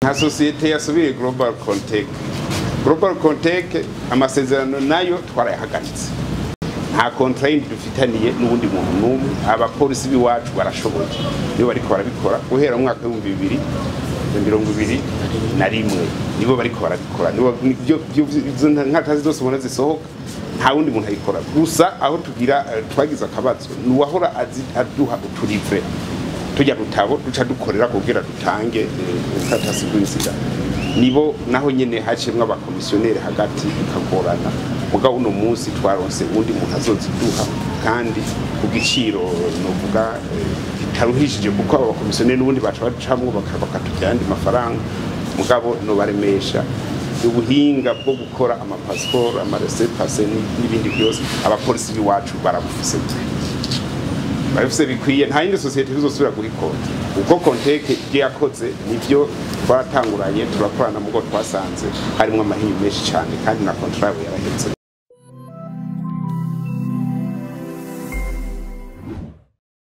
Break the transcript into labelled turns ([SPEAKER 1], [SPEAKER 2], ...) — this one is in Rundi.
[SPEAKER 1] Nka sosiyete yasubiye Global Contech, Global Contech amasezerano nayo twarayahagaritse. Nta contrat yindi dufitaniye n'uwundi muntu n'umwe. Abapolisi b'iwacu barashoboye, nibo bariko barabikora guhera mu mwaka w'2021, nibo bariko barabikora. Nibo izo nkatazi zose ubona zisohoka, nta wundi muntu ayikora. Gusa aho tugira twagize akabazo ni uwahora aduha uturivre tujya dutabo duca dukorera kugira dutange ubukatasi bw'inzira, nibo naho nyene haciyemwo abakomisiyoneri hagati bikagorana. Mugabo uno munsi twaronse uwundi muntu azoziduha kandi ku giciro novuga kitaruhishije, kuko abo bakomisiyoneri n'ubundi baca bacamwo bakatujya ayandi mafaranga. Mugabo nobaremesha, ubuhinga bwo gukora amapasiporo, amalaissez-passer n'ibindi byose, abapolisi b'iwacu barabufise, barabifise bikwiye. Nta yindi sosiyete tuzosubira guhikora, kuko Contec ibyo yakoze nibyo twaratanguranye turakorana, mugo twasanze harimwo amahinyu menshi cyane, kandi na contrat yabo yarahetse.